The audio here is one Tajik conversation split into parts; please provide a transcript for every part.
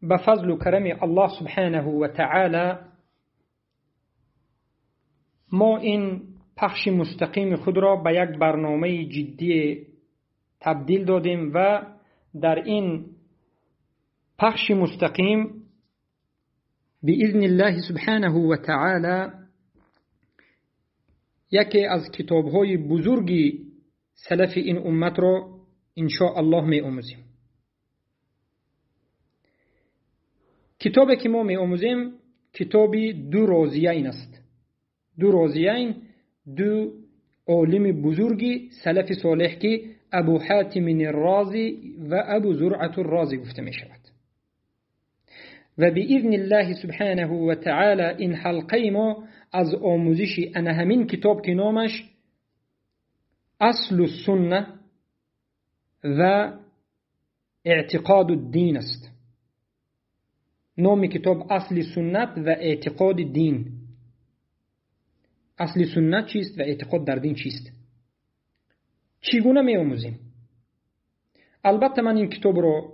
به فضل و کرم الله سبحانه و تعالی ما این پخش مستقیم خود را به یک برنامه جدی تبدیل دادیم و در این پخش مستقیم بإذن الله سبحانه و تعالی یکی از کتاب‌های بزرگی سلف این امت را ان شاء الله می آموزیم. کتابی که ما می آموزیم کتاب دو رازیین است. دو رازیین دو عالم بزرگی سلف صالح که ابو حاتم الرازی و ابو زرعة الرازی گفته می شود. و بإذن الله سبحانه و تعالی این حلقه ما از آموزش انا همین کتاب که نامش اصل السنة و اعتقاد الدین است. نام کتاب اصل سنت و اعتقاد دین. اصل سنت چیست و اعتقاد در دین چیست؟ چگونه می آموزیم؟ البته من این کتاب را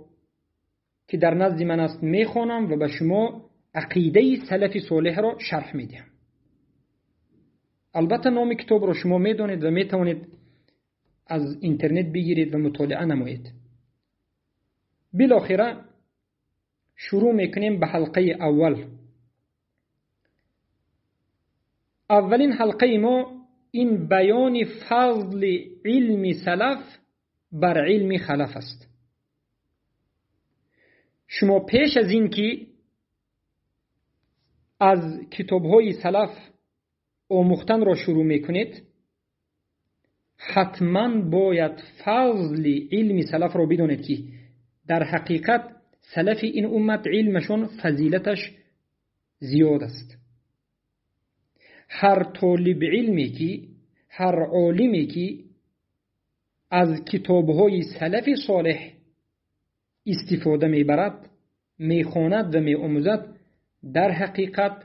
که در نزد من است می خوانم و به شما عقیده سلف صالح را شرح می دهم. البته نام کتاب را شما می دانید و می توانید از اینترنت بگیرید و مطالعه نمایید. بالاخره شروع میکنیم به حلقه اول. اولین حلقه ما این بیان فضل علم سلف بر علم خلف است. شما پیش از این که از کتاب‌های سلف آموختن را شروع میکنید حتما باید فضل علم سلف را بدانید که در حقیقت سلف این امت علمشون فضیلتش زیاد است. هر طالب علمی که هر عالمی که از کتاب‌های سلف صالح استفاده میبرد، میخواند و میآموزد، در حقیقت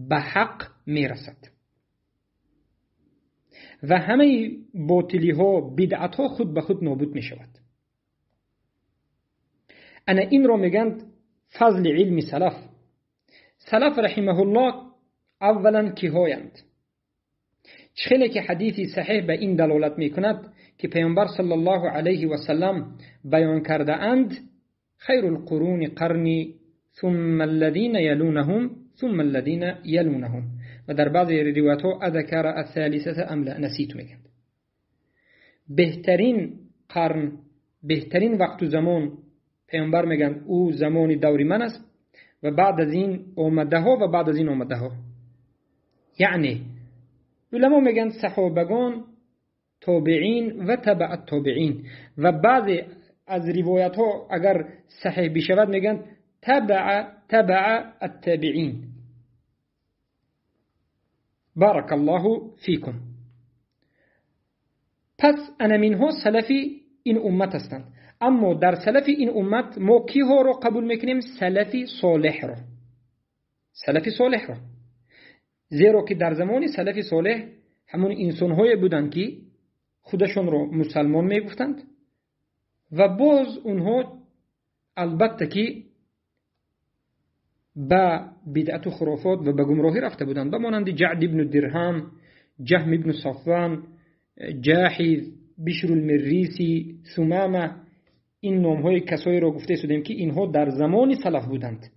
به حق میرسد و همه باطلی ها بدعت ها خود به خود نابود میشود. انا این را میگند فضل علم سلف. سلف رحمه الله اولا کیهایند؟ خیلی که حدیثی صحیح به این دلالت میکند که پیامبر صلی الله علیه و سلم بیان کرده اند خیر القرون قرنی ثم الذین یلونهم ثم الذین یلونهم، و در بعضی روایت ها اذکر الثالثه ام لا نسیت میگند. بهترین قرن، بهترین وقت و زمان پیامبر میگن او زمان دوری من است و بعد از این آمده ها و بعد از این آمده ها. یعنی علما میگن صحابگان، تابعین و تبع التابعین، و بعضی از روایت ها اگر صحیح بشود میگن تبع تبع التابعین. بارک الله فیکم. پس انمینها سلفی این امت هستند. اما در سلف این امت ما کیها را قبول میکنیم؟ سلف صالح را. سلف صالح را، زیرا که در زمان سلف صالح همون انسان‌های بودند که خودشون را مسلمان میگفتند و باز اونها البته که به بدعت و خرافات و به گمراهی رفته بودند، به مانند جعد ابن درهم، جهم ابن صفوان، جاحظ، بشر المریسی، ثمامه. این نام‌های کسایی را گفته شدیم که اینها در زمان سلف بودند،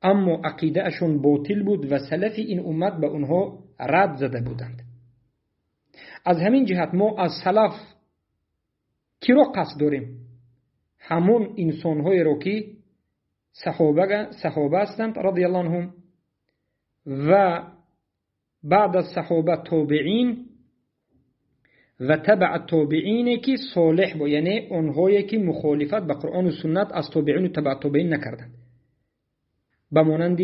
اما عقیده اشون باطل بود و سلف این امت به اونها رد زده بودند. از همین جهت ما از سلف کی را قصد داریم؟ همون انسان‌های را که صحابه هستند رضی الله عنهم و بعد از صحابه تابعین و تبع التابعین که صالح بود، یعنی آنهایی که مخالفت به قرآن و سنت از تابعین و تبع تابعین نکردند، به مانند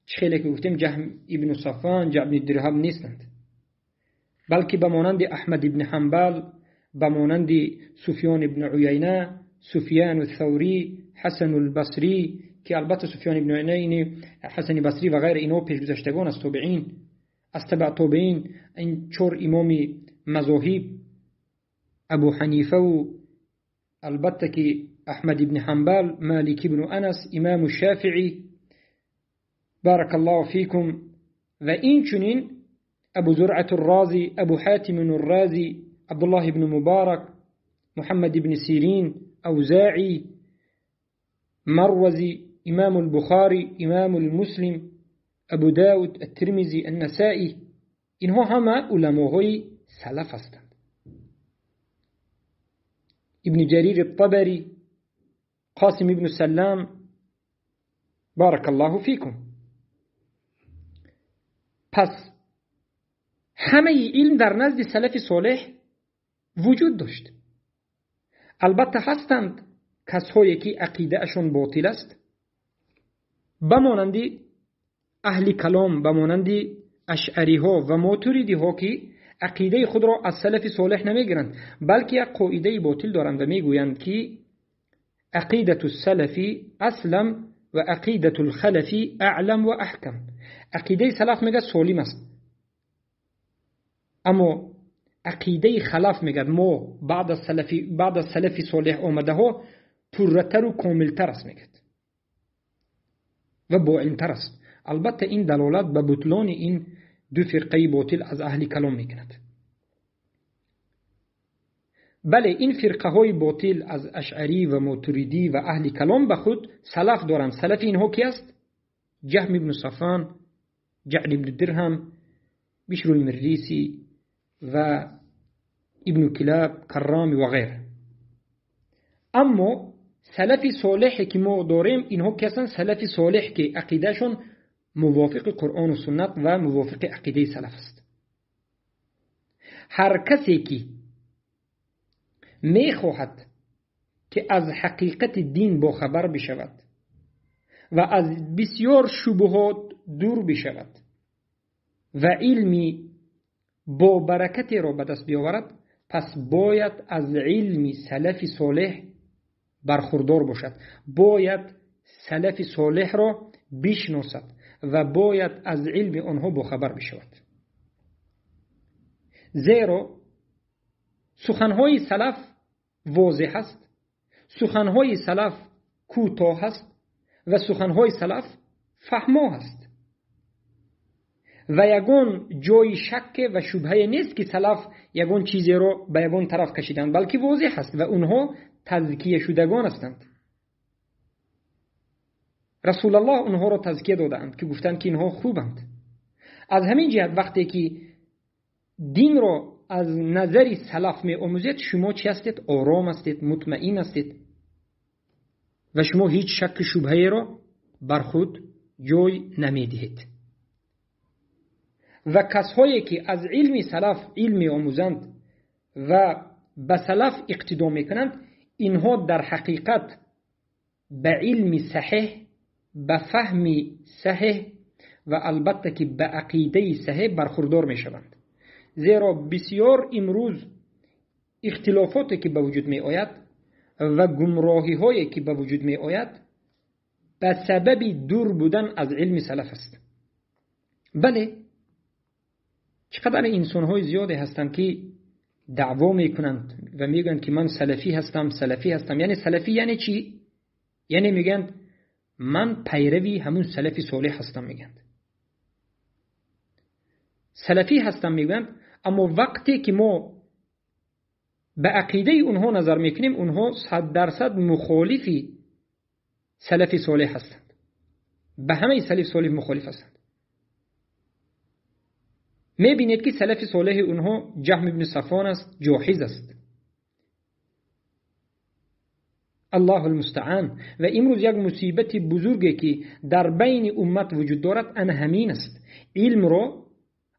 خیلی که گفتیم جهم ابن صفوان، جعد ابن درهم نیستند، بلکه به مانند احمد ابن حنبل، به مانند سفیان ابن عیینه، سفیان الثوری، حسن البصری که البته سفیان ابن عیینه، حسن بصری و غیر اینها پیشگذشتگان از تابعین، از تبع تابعین، این چهار امام مذاهب، ابو حنیفه و البته که Аҳмад ибн Ҳанбал, Малик ибн Анас, Имом Шофеӣ, بارك الله فيكم. و اینچنین ابو زرعة الرازی، ابو حاتم الرازی، عبدالله ابن مبارک، محمد ابن سیرین، اوزاعی، مروزی، امام البخاری، امام المسلم، ابو داود، الترمذی، النسائی. اینها همه علماهای سلف هستند. ابن جریر الطبری، قاسم ابن سلام، بارك الله فیکم. پس همه علم در نزد سلف صالح وجود داشت. البته هستند کسایی که عقیده اشون باطل است، به مانند اهل کلام، به مانند اشعری ها و ماتریدی ها که عقیده خود را از سلف صالح نمیگیرند، بلکه یک قاعده باطل دارند و میگویند که عقیده السلف اسلم و عقیده الخلف اعلم و احکم. عقیده سلف میگه سالم است، اما عقیده خلف میگه ما بعد از سلف صالح آمده ها پرتر و کاملتر است میگه و با علمتر است. البته این دلالت به بطلان این دو فرقه باطل از اهل کلام میکند. بله، این فرقه های باطل از اشعری و ماتریدی و اهل کلام به خود سلف دارند. سلف اینها کی است؟ جهم ابن صفوان، جعد ابن درهم، بشر المریسی و ابن کلاب، کرامی و غیره. اما سلف صالح که ما داریم اینها کسان سلف صالح که عقیدهشون موافق قرآن و سنت و موافق عقیده سلف است. هر کسی که میخواهد که از حقیقت دین با خبر بشود و از بسیار شبهات دور بشود و علمی با برکت را به دست بیاورد، پس باید از علم سلف صالح برخوردار باشد، باید سلف صالح را بشناسد و باید از علم آنها باخبر بشود. زیرا سخنهای سلف واضح است، سخنهای سلف کوتاه است و سخنهای سلف فهما است و یگان جای شک و شبهه نیست که سلف یگان چیزی را به یگان طرف کشیدند، بلکه واضح است و اونها تزکیه شدگان هستند. رسول الله اونها را تزکیه دادند که گفتند که اینها خوبند. از همین جهت وقتی که دین را از نظر سلف می آموزید، شما چی هستید؟ آرام هستید، مطمئن هستید و شما هیچ شک شبهه را بر خود جای نمی دهید. و کسایی که از علم سلف علم می آموزند و به سلف اقتدا می کنند، اینها در حقیقت به علم صحیح، به فهم صحیح و البته که به عقیده صحیح برخوردار می شوند. زیرا بسیار امروز اختلافاتی که به وجود می آید و گمراهی هایی که به وجود می آید به سبب دور بودن از علم سلف است. بله، چقدر انسان های زیادی هستند که دعوا میکنند و میگن که من سلفی هستم، سلفی هستم. یعنی سلفی یعنی چی؟ یعنی میگن من پیروی همون سلفی صالح هستم، میگن سلفی هستم میگن. اما وقتی که ما به عقیده اونها نظر میکنیم، اونها 100% مخالفی سلف صالح هستند، به همه سلف صالح مخالف هستند. میبینید که سلف صالح اونها جهم ابن صفوان است، جاحظ است. الله المستعان. و امروز یک مصیبت بزرگی که در بین امت وجود دارد ان همین است. علم را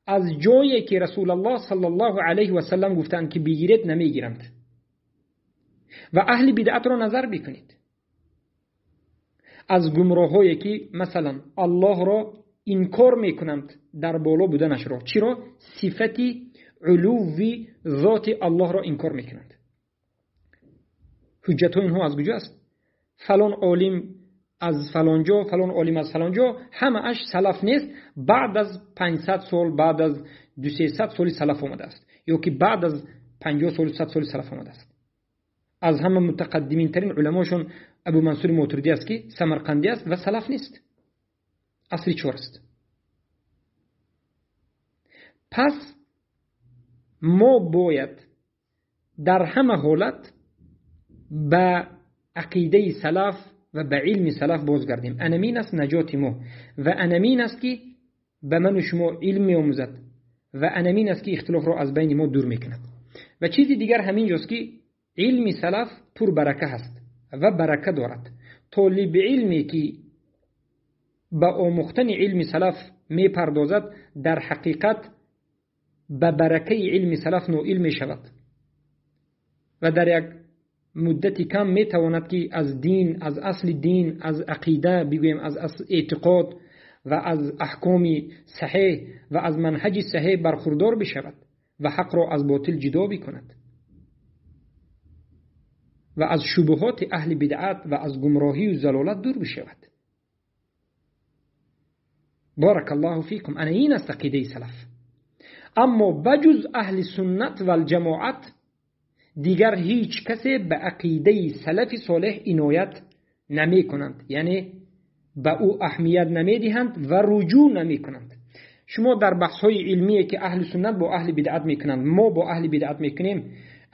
از جایی که رسول الله صلی الله علیه و سلم گفتند که بگیرید نمیگیرند. و اهل بدعت را نظر بکنید، از گمراهایی که مثلا الله را انکار میکنند در بالا بودنش را، چرا؟ صفت علوی ذات الله را انکار میکنند. حجت اینها از کجا است؟ فلان عالم از فلان جا، فلان عالم از فلان جا، همه اش سلف نیست. بعد از 500 سال، بعد از 200 سال سلف آمده است، یا که بعد از 50 سال، 100 سال سلف آمده است. Аз ҳама мутақаддиминтарин уламошон Абу Мансур Мотуридӣ аст, ки самарқандӣ аст ва салаф нест, асри 4 аст. Пас мо бояд дар ҳама ҳолат ба ақидаи салаф ва ба илми салаф бозгардем. Анамин аст наҷоти мо ва анамин аст, ки ба ману шумо илм меомӯзад ва анамин аст, ки ихтилофро аз байни мо дур мекунад. Ва чизи дигар ҳамин ҷост, ки илми салаф пурбарака ҳаст ва барака дорад. Толиби илме, ки ба омӯхтани илми салаф мепардозад, дар ҳақиқат ба баракаи илми салаф ноил мешавад ва дар як муддати кам метавонад, ки аз дин, аз асли дин, аз ақида бигӯем, аз эътиқод ва аз аҳкоми саҳеҳ ва аз манҳаҷи саҳеҳ бархурдор бишавад ва ҳақро аз ботил ҷудо бикунад ва аз шубҳоти аҳли бидъат ва аз гумроҳию залолат дур бишавад. Барак Аллоҳу фикум. Ана ин аст ақидаи салаф. Аммо баҷуз аҳли суннат валҷамоат дигар ҳеҷ касе ба ақидаи салафи солеҳ иноят намекунанд, яъне ба ӯ аҳамият намедиҳанд ва руҷӯъ намекунанд. Шумо дар баҳсҳои илмие, ки аҳли суннат бо аҳли бидъат мекунанд, мо бо аҳли бидъат мекунем,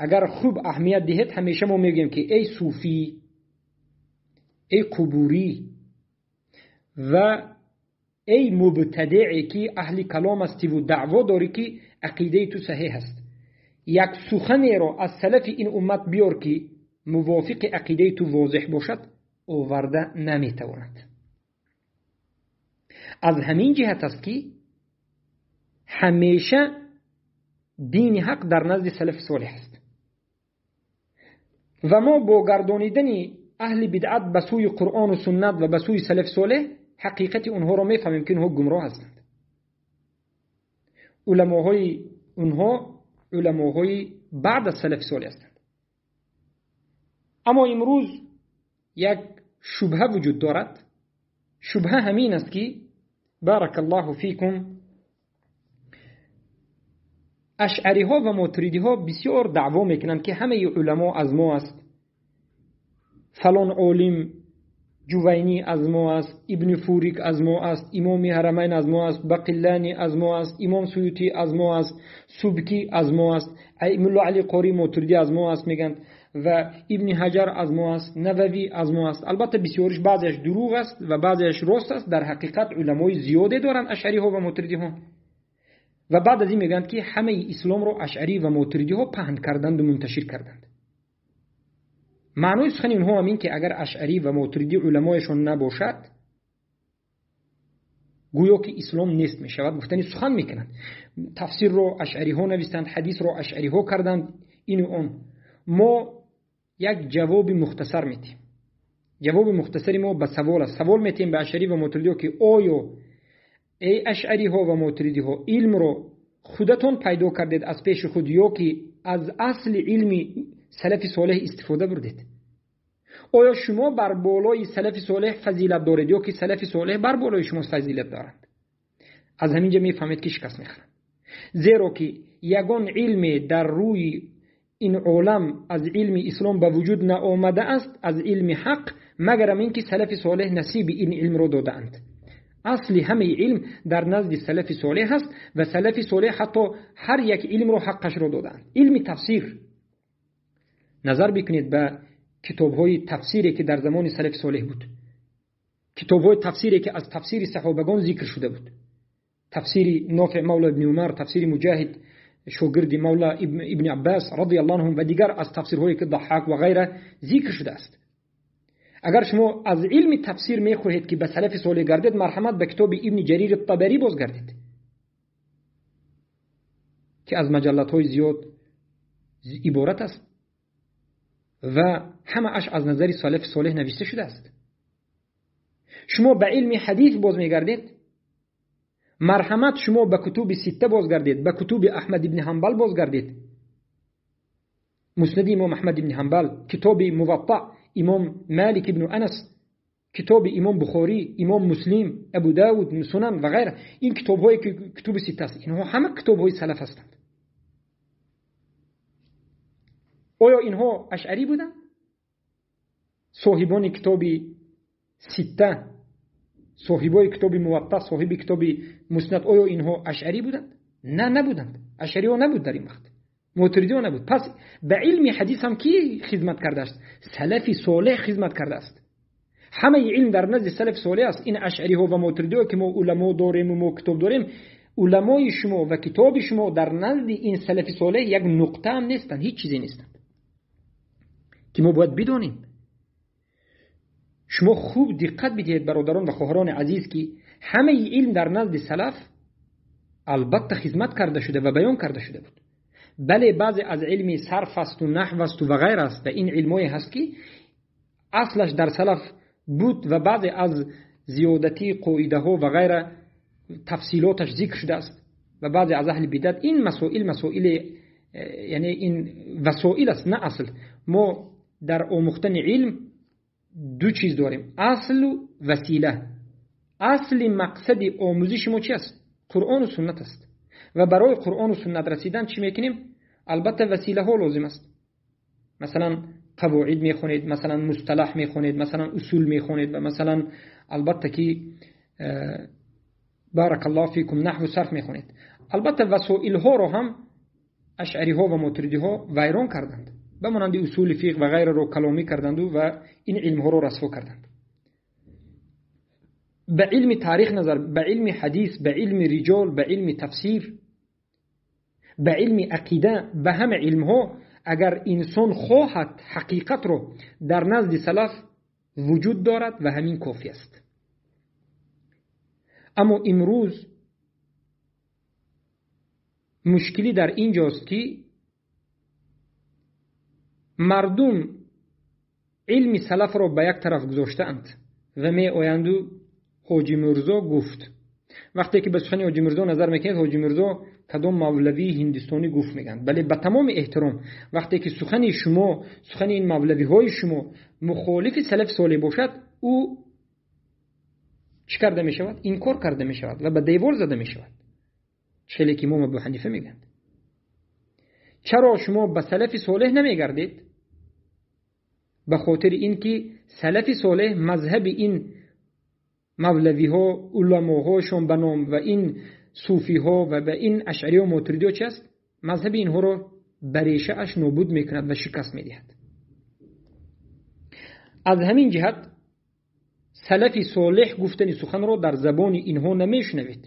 агар хуб аҳамият диҳед, ҳамеша мо мегӯем, ки эй суфӣ, эй қубурӣ ва эй мубтадеъе, ки аҳли калом ҳастиву даъво дорӣ, ки ақидаи ту саҳеҳ аст, як суханеро аз салафи ин уммат биёр, ки мувофиқи ақидаи ту возеҳ бошад, оварда наметавонад. Аз ҳамин ҷиҳат аст, ки ҳамеша дини ҳақ дар назди салафи солеҳ аст ва мо бо гардонидани аҳли бидъат ба сӯи Қуръону суннат ва ба сӯи салафи солеҳ ҳақиқати онҳоро мефаҳмем, ки онҳо гумроҳ ҳастанд. Уламоҳои онҳо уламоҳои баъд аз салафи солеҳ ҳастанд. Аммо имрӯз як шубҳа вуҷуд дорад. Шубҳа ҳамин аст, ки барак Аллоҳу фикум, ашъариҳо ва мотуридиҳо бисёр даъво мекунанд, ки ҳамаи уламо аз мо аст, фалон олим Ҷувайнӣ аз мо аст, Ибни Фурик аз мо аст, Имоми Ҳарамайн аз мо аст, Бақиллани аз мо аст, Имом Суютӣ аз мо аст, Субкӣ аз мо аст, Мулло Али Қорӣ Мотуридӣ аз мо аст мегӯянд, ва Ибни Ҳаҷар аз мо аст, Нававӣ аз мо аст. Албатта бисёриш баъзеаш дурӯғ аст ва баъзеаш рост аст. Дар ҳақиқат уламои зиёде доранд ашъариҳо ва мотуридиҳо. Ва баъд аз ин мегӯянд, ки ҳамаи исломро ашъарӣ ва мотуридиҳо паҳн карданду мунташир карданд. Маънои сухани онҳо ҳам ин, ки агар ашъарӣ ва мотуридӣ уламояшон набошад, гӯё ки ислом нест мешавад, гуфтани сухан мекунанд. Тафсирро ашъариҳо навистанд, ҳадисро ашъариҳо карданд, ину он. Мо як ҷавоби мухтасар метиҳем. Ҷавоби мухтасари мо ба савол аст. Савол метиҳем ба ашъарӣ ва мотуридиҳо, ки оё эй ашъариҳо ва мотуридиҳо илмро худатон пайдо кардед аз пеши худ, ё ки аз асли илми салафи солеҳ истифода бурдед? Оё шумо бар болои салафи солеҳ фазилат доред, ё ки салафи солеҳ бар болои шумо фазилат доранд? Аз ҳамин ҷо мефаҳмед, ки шикаст мехӯранд, зеро ки ягон илме дар рӯи ин олам аз илми ислом ба вуҷуд наомада аст, аз илми ҳақ, магарам ин ки салафи солеҳ насиби ин илмро додаанд. Асли ҳамаи илм дар назди салафи солеҳ аст ва салафи солеҳ ҳатто ҳар як илмро ҳаққашро додаанд. Илми тафсир, назар бикунед ба китобҳои тафсире, ки дар замони салафи солеҳ буд, китобҳои тафсире, ки аз тафсири саҳобагон зикр шуда буд, тафсири Нофеъ мавла ибни Умар, тафсири Муҷоҳид шогирди мавла ибни Аббас радиаллоҳу анҳум ва дигар аз тафсирҳое, ки Даҳҳак ва ғайра зикр шудааст. Агар шумо аз илми тафсир мехоҳед, ки ба салафи солеҳ гардед, марҳамат ба китоби Ибни Ҷарир Табарӣ бозгардед, ки аз маҷаллатҳои зиёд иборат аст ва ҳамааш аз назари салафи солеҳ навишта шудааст. Шумо ба илми ҳадис боз мегардед, марҳамат шумо ба кутуби ситта бозгардед, ба кутуби Аҳмад ибни Ҳанбал бозгардед, Муснади имом Аҳмад ибни Ҳанбал, китоби Муваффа имом Малик ибну Анас, китоби имом Бухорӣ, имом Муслим, Абу Давуд, Сунан ва ғайра. Ин китобҳое, ки кутуби ситта аст, инҳо ҳама китобҳои салаф ҳастанд. Оё инҳо ашъарӣ буданд? Соҳибони китоби Ситта, соҳибои китоби Муватта, соҳиби китоби Муснад, оё инҳо ашъарӣ буданд? На, набуданд. Ашъариҳо набуд дар ин вақт, мотуридиҳо набуд. Пас ба илми ҳадис ҳам кӣ хизмат кардааст? Салафи солеҳ хизмат кардааст. Ҳамаи илм дар назди салафи солеҳ аст. Ин ашъариҳо ва мотуридиҳо ки мо уламо дорем ва мо китоб дорем, уламои шумо ва китоби шумо дар назди ин салафи солеҳ як нуқта ҳам нестанд, ҳеҷ чизе нестанд ки мо бояд бидонем. Шумо хуб диққат бидиҳед, бародарон ва хоҳарони азиз, ки ҳамаи илм дар назди салаф албатта хизмат карда шуда ва баён карда шуда буд. Бале, баъзе аз илми сарф асту наҳв асту ва ғайр аст ва ин илмое ҳаст ки аслаш дар салаф буд ва баъзе аз зиёдатии қоидаҳо ва ғайра тафсилоташ зикр шудааст ва баъзе аз аҳли бидат ин масоил масоили, яъне ин васоил аст, на асл. Мо дар омӯхтани илм ду чиз дорем: аслу васила. Асли мақсади омӯзиши мо чи аст? Қуръону суннат аст. Ва барои Қуръону суннат расидан чӣ мекунем? Албатта василаҳо лозим аст. Масалан қавоид мехонед, масалан мусталаҳ мехонед, масалан усул мехонед ва масалан албатта ки баракаллоҳу фикум наҳву сарф мехонед. Албатта васоилҳоро ҳам ашъариҳо ва мотуридиҳо вайрон карданд, ба монанди усули фиқҳ ва ғайраро каломӣ карданду ва ин илмҳоро расво карданд. Ба илми таърих назар, ба илми ҳадис, ба илми риҷол, ба илми тафсир, ба илми ақида, ба ҳама илмҳо агар инсон хоҳад ҳақиқатро дар назди салаф вуҷуд дорад ва ҳамин кофӣ аст. Аммо имрӯз мушкилӣ дар ин ҷост ки мардум илми салафро ба як тараф гузоштаанд ва меоянду Ҳоҷи Мирзо гуфт. Вақте ки ба сухани Ҳоҷи Мирзо назар мекунед, Ҳоҷи Мирзо кадом мавлавии ҳиндистонӣ гуфт мегӯянд. Бале, ба тамоми эҳтиром, вақте ки сухани шумо, сухани ин мавлавиҳои шумо мухолифи салафи солеҳ бошад, ӯ чӣ карда мешавад? Инкор карда мешавад ва ба девор зада мешавад. Хеле ки имом Абу Ҳанифа мегӯянд. Чаро шумо ба салафи солеҳ намегардед? Ба хотири ин ки салафи солеҳ мазҳаби ин мавлавиҳо, уламоҳошон ба ном ва ин суфиҳо ва ба ин ашъариҳо, мотуридиҳо чи аст? Мазҳаби инҳоро ба решааш нобуд мекунад ва шикаст медиҳад. Аз ҳамин ҷиҳат салафи солеҳ гуфтани суханро дар забони инҳо намешунавед.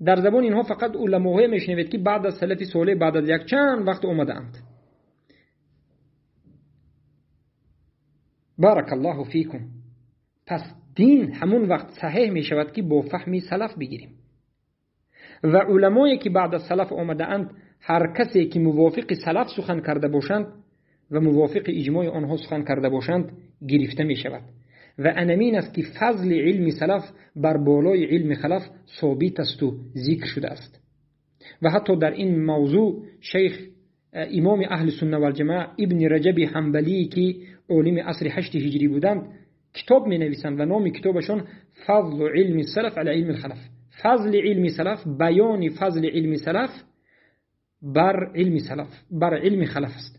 Дар забони инҳо фақат уламоҳое мешунавед ки баъд аз салафи солеҳ баъд аз якчанд вақт омадаанд. Баракаллоҳу фикум. Пас дин ҳамон вақт саҳеҳ мешавад ки бо фаҳми салаф бигирем. Ва уламое ки баъд аз салаф омадаанд, ҳар касе ки мувофиқи салаф сухан карда бошанд ва мувофиқи иҷмои онҳо сухан карда бошанд, гирифта мешавад. Ва анамин аст ки фазли илми салаф бар болои илми халаф собит асту зикр шудааст. Ва ҳатто дар ин мавзӯъ шейх имоми аҳли сунна валҷамоа Ибни Раҷаби Ҳанбалӣ ки олими асри 8 ҳиҷрӣ буданд, китоб менависанд ва номи китобашон Фазлу илми салаф ала илми халаф. Фазли илми салаф, баёни фазли илми салаф бар илми салаф, бар илми халаф аст.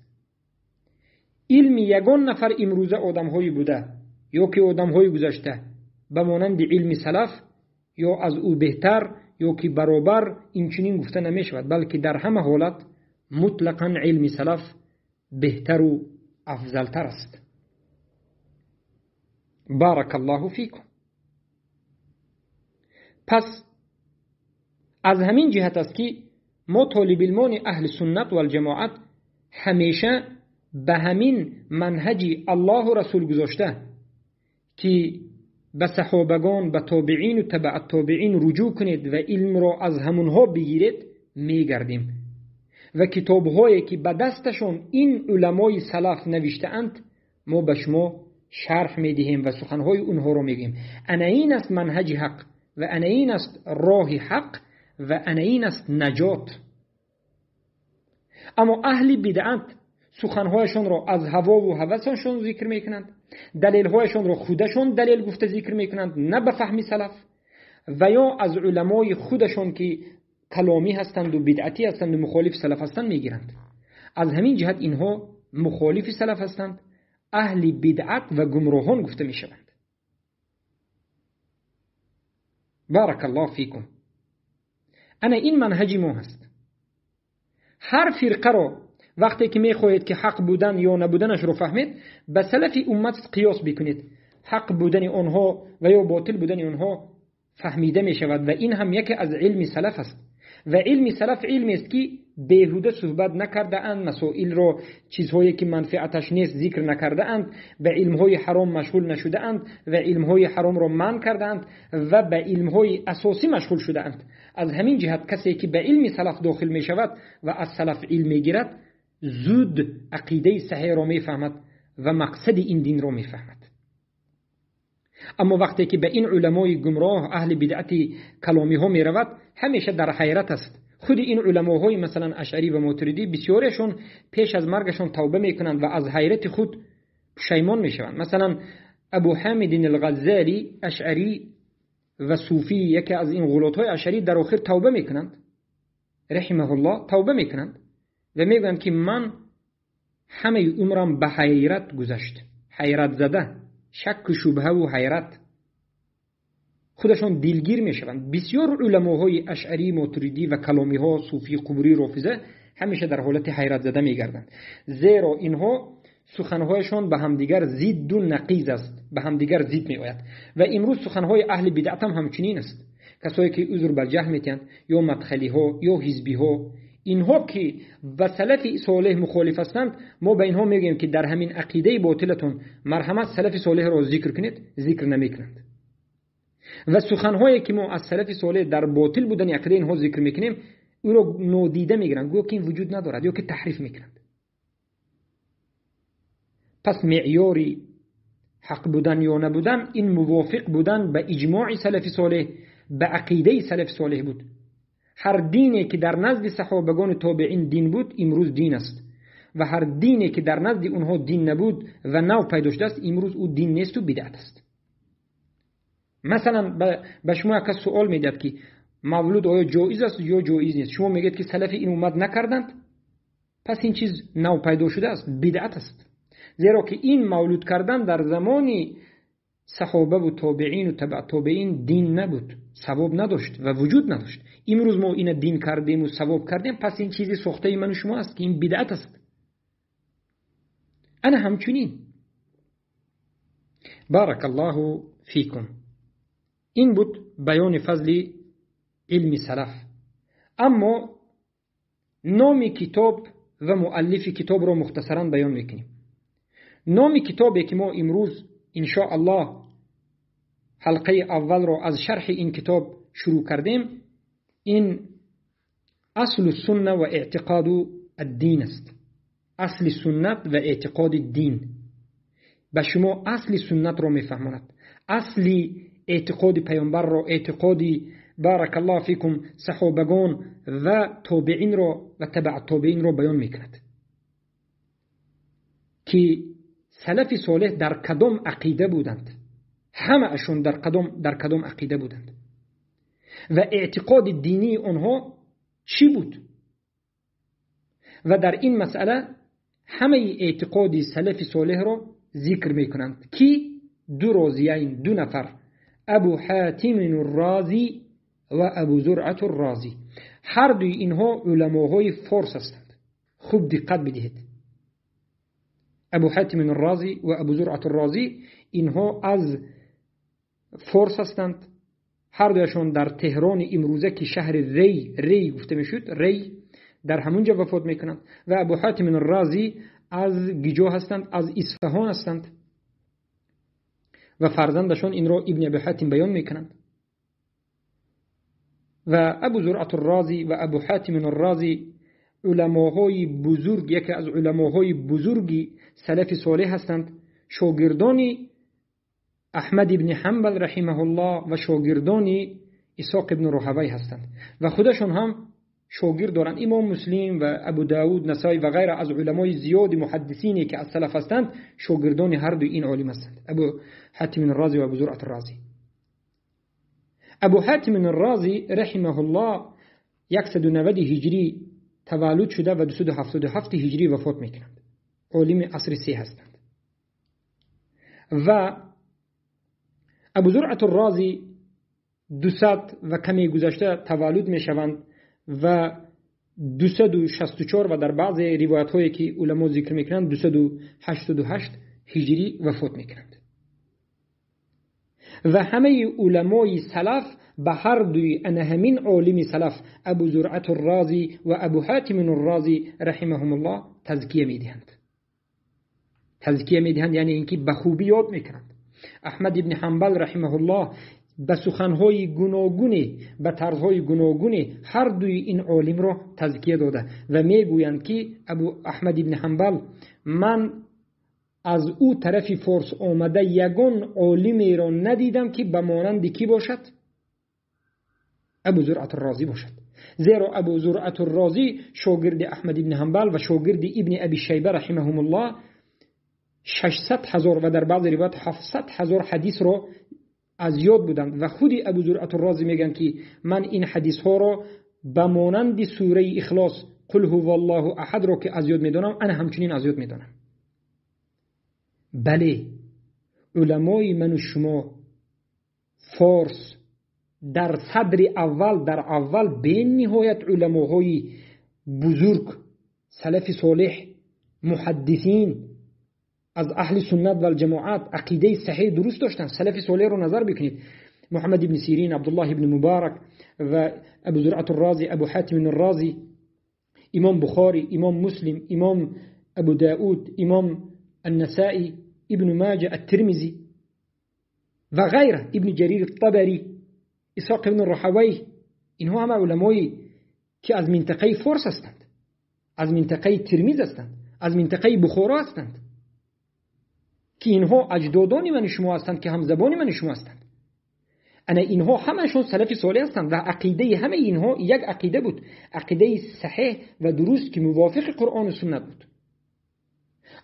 Илми ягон нафар имрӯза одамҳои буда ё ки одамҳои гузашта ба монанди илми салаф ё аз ӯ беҳтар ё ки баробар инчунин гуфта намешавад, балки дар ҳама ҳолат мутлақан илми салаф беҳтару афзалтар аст. Баракаллоҳу фикум. Пас аз ҳамин ҷиҳат аст ки мо толибилмони аҳли суннат валҷамоат ҳамеша ба ҳамин манҳаҷи Аллоҳу расул гузошта ки ба саҳобагон, ба тобеину табаат тобеин руҷӯъ кунед ва илмро аз ҳамонҳо бигиред, мегардем. Ва китобҳое ки ба дасташон ин уламои салаф навиштаанд, мо ба шумо шарҳ медиҳем ва суханҳои онҳоро мегӯем. Ана ин аст манҳаҷи ҳақ ва ана ин аст роҳи ҳақ ва ана ин аст наҷот. Аммо аҳли бидъат суханҳояшонро аз ҳавову ҳавасашон зикр мекунанд, далелҳояшонро худашон далел гуфта зикр мекунанд, на ба фаҳми салаф, ва ё аз уламои худашон ки каломӣ ҳастанду бидъатӣ ҳастанду мухолифи салаф ҳастанд мегиранд. Аз ҳамин ҷиҳат инҳо мухолифи салаф ҳастанд, аҳли бидъат ва гумроҳон гуфта мешаванд. Барак Аллоҳ фикум. Ана ин манҳаҷи мо ҳаст. Ҳар фирқаро вақте ки мехоҳед ки ҳақ будан ё набуданашро фаҳмед, ба салафи уммат қиёс бикунед. Ҳақ будани онҳо ва ё ботил будани онҳо фаҳмида мешавад ва ин ҳам яке аз илми салаф аст. Ва илми салаф илмест ки беҳуда суҳбат накардаанд, масоилро, чизҳое ки манфиаташ нест зикр накардаанд, ба илмҳои ҳаром машғул нашудаанд ва илмҳои ҳаромро манъ кардаанд ва ба илмҳои асосӣ машғул шудаанд. Аз ҳамин ҷиҳат касе ки ба илми салаф дохил мешавад ва аз салаф илм мегирад, зуд ақидаи саҳеҳро мефаҳмад ва мақсади ин динро мефаҳмад. Аммо вақте ки ба ин уламои гумроҳ, аҳли бидъати каломиҳо меравад, ҳамеша дар ҳайрат аст. Худи ин уламоҳои масалан ашъарӣ ва мотуридӣ бисёриашон пеш аз маргашон тавба мекунанд ва аз ҳайрати худ пушаймон мешаванд. Масалан Абу Ҳамидин алғаззалӣ ашъарӣ ва суфӣ, яке аз ин ғулотҳои ашъарӣ, дар охир тавба мекунанд, раҳимаҳуллоҳ, тавба мекунанд ва мегӯянд ки ман ҳамаи умрам ба ҳайрат гузашт, ҳайратзада, шакку шубҳаву ҳайрат. Худашон дилгир мешаванд. Бисёр уламоҳои ашъарӣ, мотуридӣ ва каломиҳо, суфӣ, қубурӣ, рофиза ҳамеша дар ҳолати ҳайратзада мегарданд, зеро инҳо суханҳояшон ба ҳамдигар зидду нақиз аст, ба ҳамдигар зид меояд. Ва имрӯз суханҳои аҳли бидъат ҳам ҳамчунин аст. Касое ки узр бар ҷаҳл метиҳанд, ё мадхалиҳо, ё ҳизбиҳо, инҳо ки ба салафи солеҳ мухолиф ҳастанд, мо ба инҳо мегӯем ки дар ҳамин ақидаи ботилатон марҳамат салафи солеҳро зикр кунед, зикр намекунанд. Ва суханҳое ки мо аз салафи солеҳ дар ботил будани ақидаи инҳо зикр мекунем, ӯро нодида мегиранд, гӯё ки ин вуҷуд надорад ё ки таҳриф мекунанд. Пас меъёри ҳақ будан ё набудан ин мувофиқ будан ба иҷмои салафи солеҳ, ба ақидаи салафи солеҳ буд. Ҳар дине ки дар назди саҳобагони тобеин дин буд, имрӯз дин аст. Ва ҳар дине ки дар назди онҳо дин набуд ва нав пайдо шудааст, имрӯз ӯ дин несту бидъат аст. Масалан ба шумо як кас суол медиҳад ки мавлуд оё ҷоиз аст ё ҷоиз нест. Шумо мегӯед ки салафи ин уммат накарданд, пас ин чиз нав пайдо шудааст, бидъат аст. Зеро ки ин мавлуд кардан дар замони саҳобаву тобеину табаъ тобеин дин набуд, савоб надошт ва вуҷуд надошт. Имрӯз мо ина дин кардему савоб кардем, пас ин чизи сохтаи ману шумо аст ки ин бидъат аст. Ана ҳамчунин. Барак Аллоҳу фикум. Ин буд баёни фазли илми салаф. Аммо номи китоб ва муаллифи китобро мухтасаран баён мекунем. Номи китобе ки мо имрӯз иншо Аллоҳ ҳалқаи аввалро аз шарҳи ин китоб шурӯъ кардем, ин аслу сунна ва эътиқоду аддин аст. Асли суннат ва эътиқоди дин. Ба шумо асли суннатро мефаҳмонад, асли эътиқоди паёмбарро, эътиқоди баракаллоҳу фикум саҳобагон ва тобеинро ва табаъ тобеинро баён мекунад ки салафи солеҳ дар кадом ақида буданд, ҳамаашон дар кадом ақида буданд ва эътиқоди динии онҳо чӣ буд. Ва дар ин масъала ҳамаи эътиқоди салафи солеҳро зикр мекунанд ки ду розияин, ду нафар, Абу Ҳатимин Розӣ ва Абу Зуръат Розӣ. Ҳар дуи инҳо уламоҳои форс ҳастанд. Хуб диққат бидиҳед. Абу Ҳатимин Розӣ ва Абу Зуръат Розӣ инҳо аз форс ҳастанд. Ҳар дуяшон дар Теҳрони имрӯза ки шаҳри Рей, Рей гуфта мешуд, Рей, дар ҳамунҷа вафот мекунанд. Ва Абу Ҳатимин Розӣ аз гиҷо ҳастанд, аз Исфаҳон ҳастанд ва фарзандашон инро Ибни Абу Ҳатим баён мекунанд. Ва Абу Зуръат Розӣ ва Абу Ҳатимин Розӣ уламоҳои бузург, яке аз уламоҳои бузурги салафи солеҳ ҳастанд, шогирдони Аҳмад ибни Ҳанбал раҳимаҳуллоҳ ва шогирдони Исоқ ибни Роҳавай ҳастанд ва худашон ҳам шогирд доранд. Имом Муслим ва Абу Давуд, Насоӣ ва ғайра аз уламои зиёди муҳаддисине ки аз салаф ҳастанд, шогирдони ҳар дуи ин олим ҳастанд, Абу Ҳатимин Розӣ ва Абу Зуръат Розӣ. Абу Ҳатимин Розӣ раҳимаҳуллоҳ 190 ҳиҷрӣ таваллуд шуда ва 277 ҳиҷрӣ вафот мекунанд. عالم عصر سه هستند. و ابو زرعة الرازی 200 و کمی گذشته تولد میشوند و 264 و در بعض روایت هایی که علما ذکر میکنند 288 هجری وفات میکنند. و همه علمای سلف به هر دوی ان همین عالم سلف ابو زرعة الرازی و ابو حاتم الرازی رحمهم الله تزکیه میدهند. تزکیه میدهند یعنی اینکه به خوبی یاد میکنند. احمد ابن حنبل رحمه الله به سخنهای گوناگونی، به طرزهای گوناگونی هر دوی این عالم را تزکیه داده و میگویند که ابو احمد ابن حنبل من از او طرف فارس آمده یگان عالمی را ندیدم که به مانند کی باشد؟ ابو زرعة الرازی باشد. زیرا ابو زرعة الرازی شاگرد احمد ابن حنبل و شاگرد ابن ابی شیبه رحمهم الله 600,000 و در بعض روایات 700,000 حدیث را از یاد بودند و خودی ابو زرعة الرازی میگن که من این حدیث ها را به مانند سوره اخلاص قل هو الله احد را که از یاد میدانم انا همچنین از یاد میدانم. بله، علمای من و شما فارس در صدر اول، در اول به نهایت علماهای بزرگ سلف صالح محدثین از اهل سنت و الجماعت عقیده صحیح درست داشتن. سلف صالح رو نظر بکنید، محمد ابن سیرین، عبدالله ابن مبارک و ابو زرعة الرازی، ابو حاتم الرازی، امام بخاری، امام مسلم، امام ابو داود، امام النسائی، ابن ماجه، الترمذی و غیره، ابن جریر الطبری، اسحاق ابن راهوی. اینها همه علمایی که از منطقه فارس هستند، از منطقه ترمذ هستند، از منطقه بخارا هستند، که اینها اجدادان من شما هستند، که هم زبان من شما هستند. انا اینها همشون سلف صالح هستند و عقیده همه اینها یک عقیده بود، عقیده صحیح و درست که موافق قرآن و سنت بود.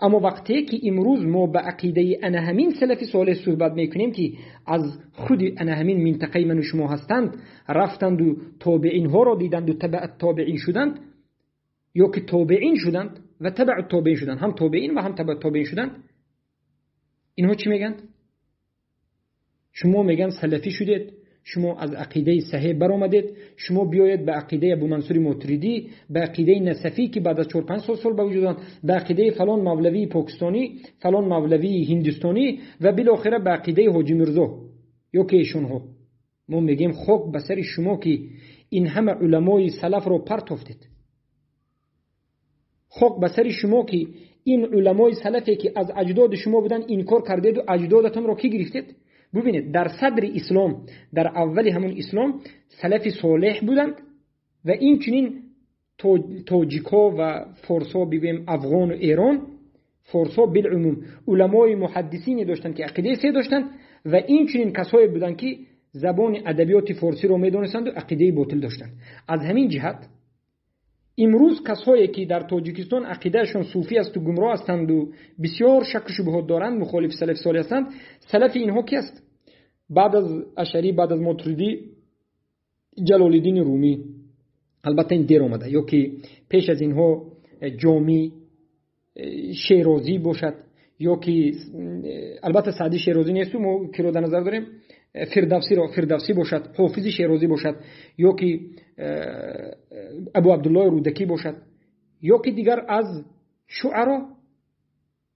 اما وقتی که امروز ما به عقیده انا همین سلف صالح صحبت میکنیم که از خود انا همین منطقه من و شما هستند، رفتند و تابعین ها را دیدند و تبع تابعین شدند، یا که تابعین شدند و تبع تابعین شدند، هم تابعین و هم تبع تابعین شدند، اینها چی میگن؟ شما میگن سلفی شدید، شما از عقیده صحیح برآمدید، شما بیاید به عقیده ابو منصور ماتریدی، به عقیده نصفی که بعد از 4-5 سال به وجود آمد، به عقیده فلان مولوی پاکستانی، فلان مولوی هندوستانی و بالاخره به عقیده حاجی میرزا یا که ایشونها. ما میگیم خاک به سر شما که این همه علمای سلف رو پرتافتید. خاک به سر شما که این علمای سلفی که از اجداد شما بودن انکار کردید و اجدادتون رو کی گرفتید؟ ببینید در صدر اسلام، در اول همون اسلام سلف صالح بودند و این چنین تاجیکا و فارسا، بگوییم افغان و ایران، فارسا بالعموم علمای محدثینی داشتند که عقیده سه داشتند و این چنین کسایی بودند که زبان ادبیات فارسی رو میدونستند و عقیده باطل داشتند. از همین جهت امروز کسایی که در تاجیکستان عقیدهشون صوفی است و گمراه هستند و بسیار شک و شبهات دارند، مخالف سلف صالح هستند، سلف اینها کی است؟ بعد از اشعری، بعد از ماتریدی، جلال الدین رومی، البته این دیر آمده، یا که پیش از اینها جامی شیرازی باشد، یا که البته سعدی شیرازی نیست، ما کی رو در نظر داریم، فردوسی را، فردوسی باشد، حافظ شیرازی باشد، یا که ابو عبدالله رودکی باشد، یا که دیگر از شعرا.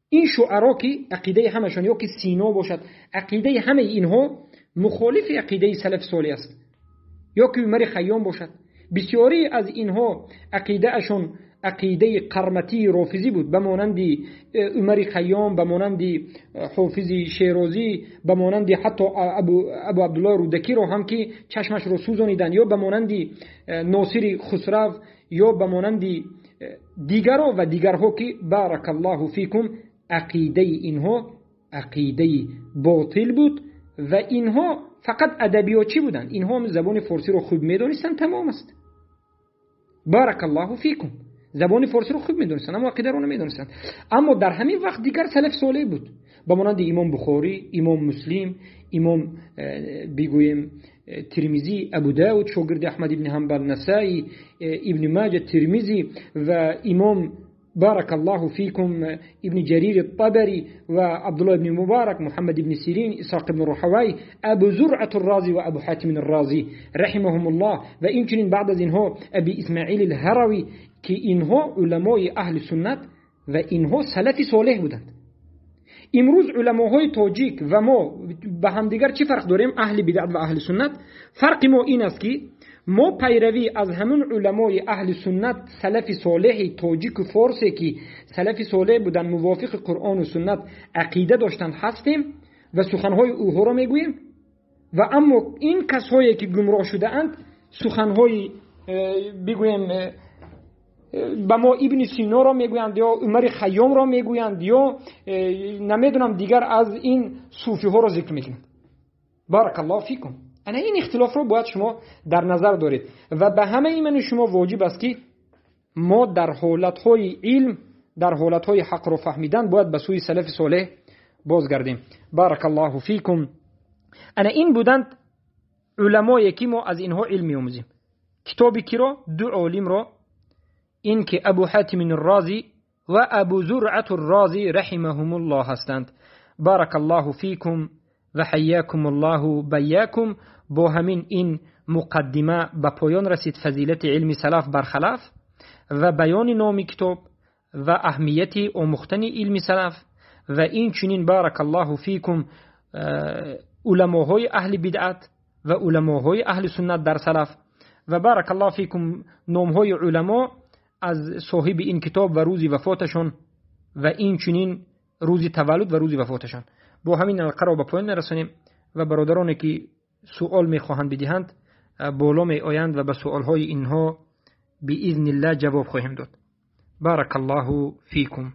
این شعرا که عقیده همشان، یا که سینا باشد، عقیده همه اینها مخالف عقیده سلف صالح است، یا که عمر خیام باشد. بسیاری از اینها عقیده اشون عقیده قرمطی رافضی بود، به مانند عمر خیام، به مانند حافظ شیرازی، به مانند حتی ابو عبدالله رودکی رو هم که چشمش رو سوزانیدن، یا به مانند ناصر خسرو، یا به مانند دیگرها و دیگرها که بارک الله فیکم عقیده اینها عقیده باطل بود و اینها فقط ادبیاتچی بودند، اینها هم زبان فارسی رو خوب میدونستند، تمام است. بارک الله فیکم، زبان فارسی رو خوب میدونستند اما عقیده رو نمیدونستند. اما در همین وقت دیگر سلف صالح بود، به مانند امام بخاری، امام مسلم، امام بگویم ترمذی، ابو داود شاگرد احمد ابن حنبل، نسائی، ابن ماجه، ترمذی و امام بارك الله فيكم ابن جرير الطبري وعبد الله بن مبارك، محمد بن سيرين، إسحاق بن راهويه، أبو زرعة الرازي و أبو حاتم الرازي رحمهم الله. و اینچنین بعد از اینها ابی اسماعیل الهروی که اینها علمای اهل سنت و اینها سلف صالح بودند. امروز علماهای تاجیک و ما به همدیگر چی فرق داریم؟ اهل بدعت و اهل سنت. فرق ما این است که ما پیروی از همون علمای اهل سنت سلف صالح تاجیک و فارسی که سلف صالح بودن، موافق قرآن و سنت عقیده داشتند هستیم و سخنهای اوها را میگوییم. و اما این کسایی که گمراه شده اند سخنهای بگوییم به ما ابن سینا را میگویند یا عمر خیام را میگویند یا نمیدونم دیگر از این صوفی ها را ذکر میکنند. بارک الله فیکم. انا این اختلاف رو باید شما در نظر دارید و به همه من شما واجب است که ما در حالتهای علم، در حالتهای حق رو فهمیدن باید به سوی سلف صالح بازگردیم. بارک الله فیکم. انا این بودند علمایی که ما از اینها علم می‌آموزیم. کتابی کی را؟ دو عالم را، این که ابو حاتم الرازی و ابو زرعة الرازی رحمهم الله هستند. بارک الله فیکم و حیاکم الله بیاکم. با همین این مقدمه به پایان رسید فضیلت علم سلف بر خلف و بیان نام کتاب و اهمیت آموختن علم سلف و این چنین بارک الله فیکم علماهای اهل بدعت و علماهای اهل سنت در سلف و بارک الله فیکم نامهای علما از صاحب این کتاب و روز وفاتشون و این چنین روز تولد و روز وفاتشون. با همین حلقه را به پایان میرسانیم و برادرانی که سوال میخواهند بدهند بالا می آیند و به سوالهای اینها باذن الله جواب خواهیم داد. بارک الله فیکم.